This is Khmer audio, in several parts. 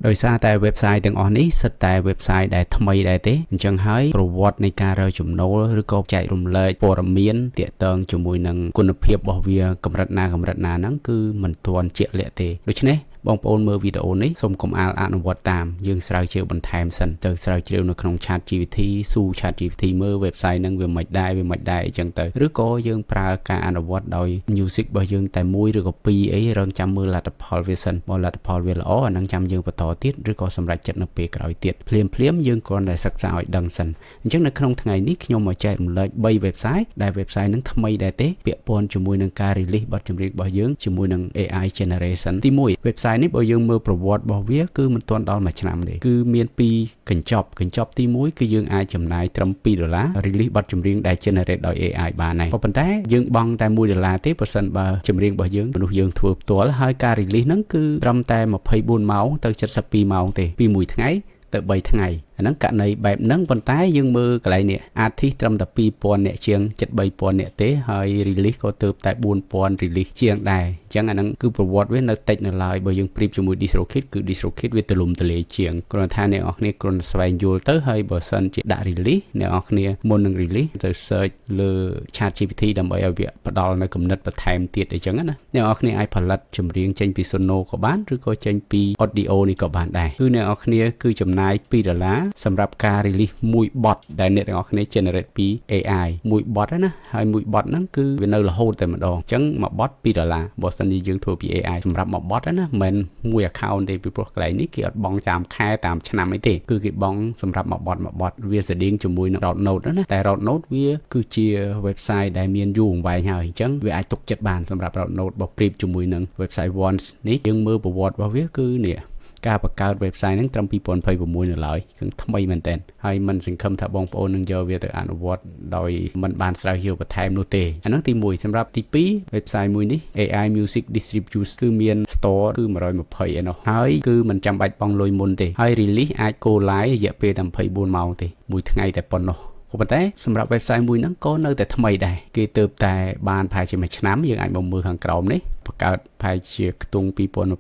ដោយសារតែ website ទាំងអស់នេះសិតតែ website ដែលថ្មីដែរទេអញ្ចឹងហើយប្រវត្តិនៃការរកចំណូលឬក៏ចែករំលែកព័ត៌មានទាក់ទងជាមួយនឹងគុណភាពរបស់វាកម្រិតណាកម្រិតណាហ្នឹងគឺមិនទាន់ជាក់លាក់ទេដូច្នេះបងប្អូនមើលវីដេអូនេះសូមកុំអាលអនុវត្តតាមយើងស្រាវជ្រាវបន្ថែមសិនទៅស្រាវជ្រាវនៅក្នុង Chat GPT ស៊ូ Chat GPT មើល website ហ្នឹងវាមិនដែរវាមិនដែរអញ្ចឹងទៅឬក៏យើងប្រើការអនុវត្តដោយ music របស់យើងតែមួយឬក៏ពីរអីរងចាំមើលលទ្ធផលវាសិនបើលទ្ធផលវាល្អអាហ្នឹងចាំយើងបន្តទៀតឬក៏សម្រេចចិត្តនៅពេលក្រោយទៀតភ្លាមភ្លាមយើងគ្រាន់តែសិក្សាឲ្យដឹងសិនអញ្ចឹងនៅក្នុងថ្ងៃនេះខ្ញុំមកចែករំលែក3 website ដែល website ហ្នឹងថ្មីដែរទេពាក់ព័ន្ធជាមួយនឹងការ release បទចម្រៀងរបស់យើងជាមួយនឹង AI generation ទី1 website នេះបើយើងមើលប្រវត្តិរបស់វាគឺមិនទាន់ដល់មួយឆ្នាំទេគឺមានពីរកញ្ចប់កញ្ចប់ទី1គឺយើងអាចចំណាយត្រឹម2ដុល្លារ release បទចម្រៀងដែល generate ដោយ AI បានហើយក៏ប៉ុន្តែយើងបង់តែ1ដុល្លារទេប្រសិនបើចម្រៀងរបស់យើងមនុស្សយើងធ្វើផ្ទាល់ហើយការ release ហ្នឹងគឺត្រឹមតែ24ម៉ោងទៅ72ម៉ោងទេពីមួយថ្ងៃទៅ3ថ្ងៃអាហ្នឹងករណីបែបហ្នឹងប៉ុន្តែយើងមើលកន្លែងនេះ artist ត្រឹមតែ2000អ្នកជាងជិត3000អ្នកទេហើយ release ក៏ទៅតែ4000 release ជាងដែរអញ្ចឹងអាហ្នឹងគឺប្រវត្តិវានៅតិចនៅឡើយបើយើងប្រៀបជាមួយ DistroKid គឺ DistroKid វាទូលំទូលាយជាងគ្រាន់តែថាអ្នកនរគ្នាគ្រាន់តែស្វែងយល់ទៅហើយបើសិនជាដាក់ release អ្នកនរគ្នាមុននឹង release ទៅ search លើ ChatGPT ដើម្បីឲ្យវាផ្ដល់នៅគំនិតបន្ថែមទៀតអីចឹងណាអ្នកនរគ្នាអាចផលិតចម្រៀងចេញពី Suno ក៏បានឬក៏ចេញពី audio នេះក៏បានដែរគឺអ្នកនរគ្នាគឺចំណាយ2ដុល្លារសម្រាប់ការ release មួយបទដែលអ្នកទាំងអស់គ្នា generate ពី AI មួយបទណាហើយមួយបទហ្នឹងគឺវានៅរហូតតែម្ដងអញ្ចឹងមួយបទ2ដុល្លារបើសិនជាយើងធ្វើពី AI សម្រាប់មួយបទណាមិនមែនមួយ account ទេពីព្រោះកន្លែងនេះគេអត់បង់តាមខែតាមឆ្នាំអីទេគឺគេបង់សម្រាប់មួយបទមួយបទវាស្តៀងជាមួយនឹង Roundnote ណាតែ Roundnote វាគឺជា website ដែលមានយូរអង្វែងហើយអញ្ចឹងវាអាចទុកចិត្តបានសម្រាប់ Roundnote បើប្រៀបជាមួយនឹង website Once នេះយើងមើលប្រវត្តិរបស់វាគឺនេះការបង្កើត website ហ្នឹងត្រឹម2026នៅឡើយគឺថ្មីមែនតើហើយមិនសង្ឃឹមថាបងប្អូននឹងយកវាទៅអនុវត្តដោយមិនបានស្រាវជ្រាវបន្ថែមនោះទេអាហ្នឹងទី1សម្រាប់ទី2 website មួយនេះ AI Music Distribute គឺមាន store គឺ120ឯណោះហើយគឺមិនចាំបាច់បង់លុយមុនទេហើយ release អាច go live រយៈពេលតែ24ម៉ោងទេមួយថ្ងៃតែប៉ុណ្ណោះក៏ប៉ុន្តែសម្រាប់ website មួយហ្នឹងក៏នៅតែថ្មីដែរគេទៅតែបានប្រហែលជាមួយឆ្នាំយើងអាចមកមើលខាងក្រោមនេះបង្កើតប្រហែលជាខ្ទង់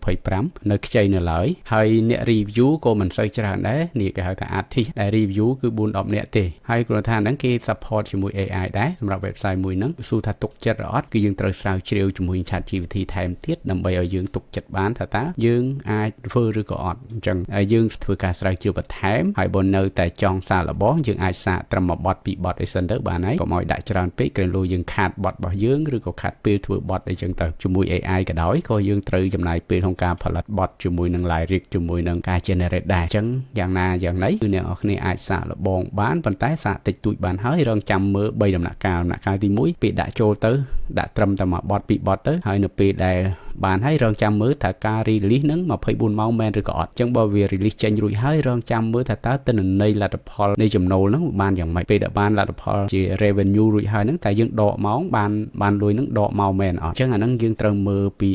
2025នៅខ្ចីនៅឡើយហើយអ្នក review ក៏មិនសូវច្រើនដែរនេះគេហៅថា artist ដែល review គឺ4 10នាក់ទេហើយគ្រាន់ថាហ្នឹងគេ support ជាមួយ AI ដែរសម្រាប់ website មួយហ្នឹងសួរថាទុកចិត្តឬអត់គឺយើងត្រូវស្រាវជ្រាវជាមួយ ChatGPT ថែមទៀតដើម្បីឲ្យយើងទុកចិត្តបានថាតើយើងអាចធ្វើឬក៏អត់អញ្ចឹងយើងធ្វើការស្រាវជ្រាវបន្ថែមហើយបើនៅតែចង់សាកល្បងយើងអាចសាកត្រឹមមួយបទពីរបទអីសិនទៅបានហើយកុំឲ្យដាក់ច្រើនពេកក្រែងលោយើងខាតបទរបស់យើងឬក៏ខាតពេលធ្វើបទអីចឹងទៅជាមួយ AI ក៏ដោយក៏យើងត្រូវចំណាយពេលក្នុងការផលិតបទជាមួយនឹង lyric ជាមួយនឹងការ generate ដែរអញ្ចឹងយ៉ាងណាយ៉ាងណីគឺអ្នកនរគ្នាអាចសាកល្បងបានប៉ុន្តែសាកតិចតួចបានហើយរងចាំមើល3ដំណាក់កាលដំណាក់កាលទី1ពេលដាក់ចូលទៅដាក់ត្រឹមតែមួយបទពីរបទទៅហើយនៅពេលដែលបានហើយរងចាំមើលថាការ release ហ្នឹង24ម៉ោងមែនឬក៏អត់អញ្ចឹងបើវា release ចេញរួចហើយរងចាំមើលថាតើទិន្នន័យលទ្ធផលនៃចំណូលហ្នឹងបានយ៉ាងម៉េចពេលដែលបានលទ្ធផលជា revenue រួចហើយហ្នឹងតែយើងដកម៉ោងបានបានលុយហ្នឹងដកមកមែនអត់អញ្ចឹងអាហ្នឹងយើងត្រូវមើលពី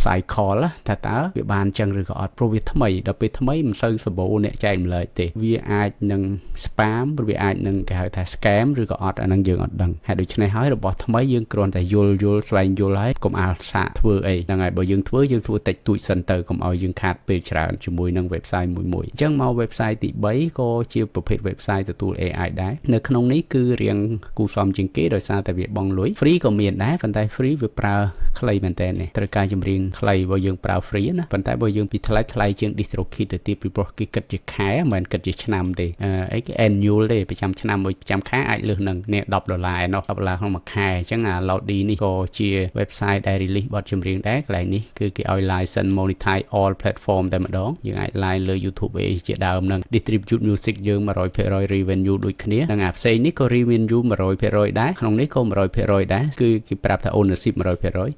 cycle ថាតើវាបានអញ្ចឹងឬក៏អត់ព្រោះវាថ្មីដល់ពេលថ្មីមិនសូវសម្បូរអ្នកចែករំលែកទេវាអាចនឹង spam ឬវាអាចនឹងគេហៅថា scam ឬក៏អត់អាហ្នឹងយើងអត់ដឹងហើយដូច្នេះហើយរបស់ថ្មីយើងគ្រាន់តែយល់យល់ស្វែងយល់ហើយកុំអាលសាកធ្វើអីហ្នឹងហើយបើយើងធ្វើយើងធ្វើតិចតួចសិនទៅកុំឲ្យយើងខាតពេលច្រើនជាមួយនឹង website មួយមួយអញ្ចឹងមក website ទី3ក៏ជាប្រភេទ website ទទួល AI ដែរនៅក្នុងនេះគឺរៀងគូសមជាងគេដោយសារតែវាបង់លុយ free ក៏មានដែរប៉ុន្តែ free វាប្រើខ្លីមែនតើនេះត្រូវការចម្រៀងខ្លីបើយើងប្រើ free ណាប៉ុន្តែបើយើងពីថ្លៃថ្លៃជាង DistroKid ទៅទៀតពីព្រោះគេគិតជាខែមិនមែនគិតជាឆ្នាំទេអីគេ annual ទេប្រចាំឆ្នាំមួយប្រចាំខែអាចលើសនឹងនេះ10ដុល្លារឯណោះ10ដុល្លារក្នុងមួយខែអញ្ចឹងអា Lodi នេះក៏ជា website ដែល release បទចម្រៀងដែរកន្លែងនេះគឺគេឲ្យ license monetize all platform តែម្ដងយើងអាច live លើ YouTube អីជាដើមនឹង distribute music យើង100% revenue ដូចគ្នានិងអាផ្សេងនេះក៏ revenue 100%ដែរក្នុងនេះក៏100%ដែរគឺគេប្រាប់ថា ownership 100%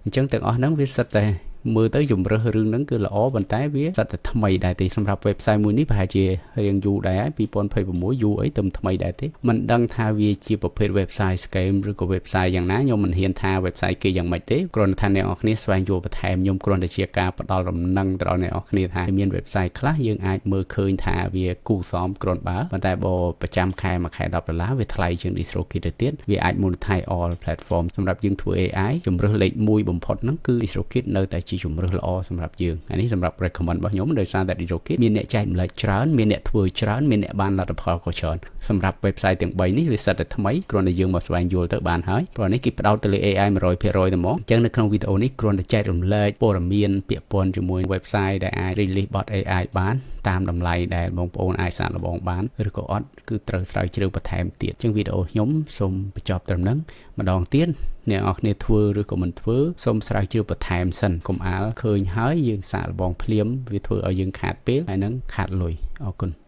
អញ្ចឹងទាំងអស់ហ្នឹងវាសិតតែមើលទៅជំរើសរឿងហ្នឹងគឺល្អប៉ុន្តែវាសិតតែថ្មីដែរទេសម្រាប់ website មួយនេះប្រហែលជារៀងយូរដែរហើយ2026យូរអីទៅថ្មីដែរទេមិនដឹងថាវាជាប្រភេទ website scam ឬក៏ website យ៉ាងណាខ្ញុំមិនហ៊ានថា website គេយ៉ាងម៉េចទេគ្រាន់តែថាអ្នកនរគ្នាស្វែងយល់បន្ថែមខ្ញុំគ្រាន់តែជាការផ្ដល់ដំណឹងទៅដល់អ្នកនរគ្នាថាមាន website ខ្លះយើងអាចមើលឃើញថាវាគូសមគ្រាន់បើប៉ុន្តែបើប្រចាំខែមួយខែ10ដុល្លារវាថ្លៃជាង DistroKid ទៅទៀតវាអាច monetize all platform សម្រាប់យើងធ្វើ AI ជំរើសលេខ1បំផុតហ្នឹងគឺ DistroKid នៅតែជា ជាជំរើសល្អសម្រាប់យើងអានេះសម្រាប់ recommend របស់ខ្ញុំដោយសារតែ DistroKid មានអ្នកចែករំលែកច្រើនមានអ្នកធ្វើច្រើនមានអ្នកបានលទ្ធផលក៏ច្រើនសម្រាប់ website ទាំង3នេះវាសិតតែថ្មីគ្រាន់តែយើងមកស្វែងយល់ទៅបានហើយព្រោះនេះគេផ្ដោតទៅលើ AI 100%តែហ្មងអញ្ចឹងនៅក្នុងវីដេអូនេះគ្រាន់តែចែករំលែកព័ត៌មានពាក់ព័ន្ធជាមួយ website ដែលអាច release បទ AI បានតាមតម្លៃដែលបងប្អូនអាចសាកល្បងបានឬក៏អត់គឺត្រូវស្រាវជ្រាវបន្ថែមទៀតអញ្ចឹងវីដេអូខ្ញុំសូមបញ្ចប់ត្រឹមហ្នឹងម្ដងទៀតអ្នកនរគ្នាធ្វើឬក៏មិនធ្វើសូមស្រាវជ្រាវបន្ថែមសិនកុំអាលឃើញហើយយើងសាកល្បងភ្លាមវាធ្វើឲ្យយើងខាតពេលហើយនឹងខាតលុយអរគុណ។